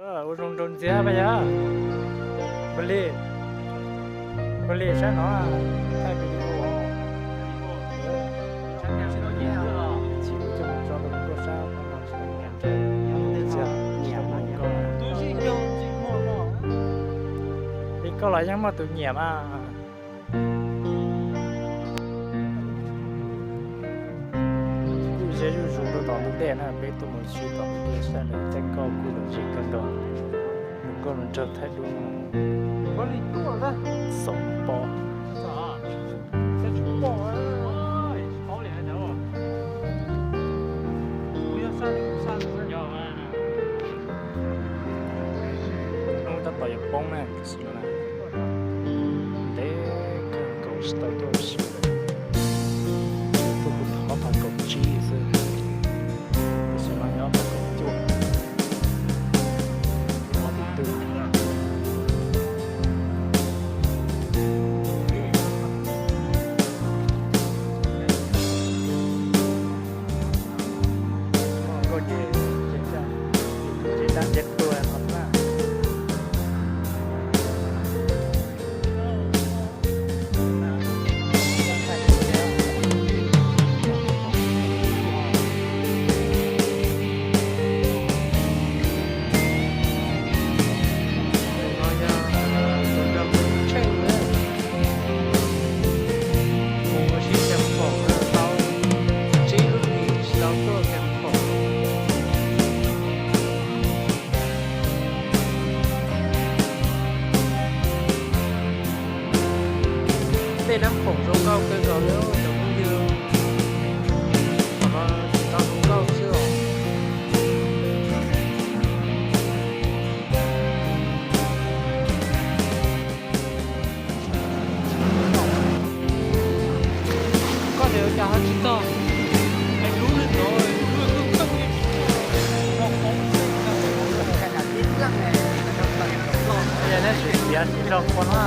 Ua zoo rau ntxiab pab yog. Npag li, npag li sab no thaij video. Tsis ua coj mus tso rau nkauj sab no tsis tau nyiam nrog. Li koj los yeej muaj tus nyiam mas. Zuj zus zuj zus rau tom ntug dej na, peb tuaj mus si tom ntug dej sab lawm, tej nkauj kuj lom zem kawg nkaus. Nkauj los nrog thaij duab no. Xoom pov. Hnub tab tom yuav poob na, tam sim no na ntev kawg nkaus tsis tau tuaj ua si lawm. Tuaj kuv thov tau kaum tsib xwb, tam sim no nyob tau kaum cuaj, ob tug twg. Muaj nkauj ces tsev tsa, tsev tsa tsev tua no na. Tus no yog tus nrog kuv tus tsheej na. Mus ua si ceev foom na, tau tsib lub hlis tsis tau tuaj ceev foom. Tej nab khoom zoo nkauj kawg nkaus li cov phooj ywg, thaum no tsis tau zoo nkauj xwb os. Koj niam ua cas ho tsis txog? Hais lub li ntawd, lub kawg kawg li. Neb tsis tiav tsis nrog qhua na.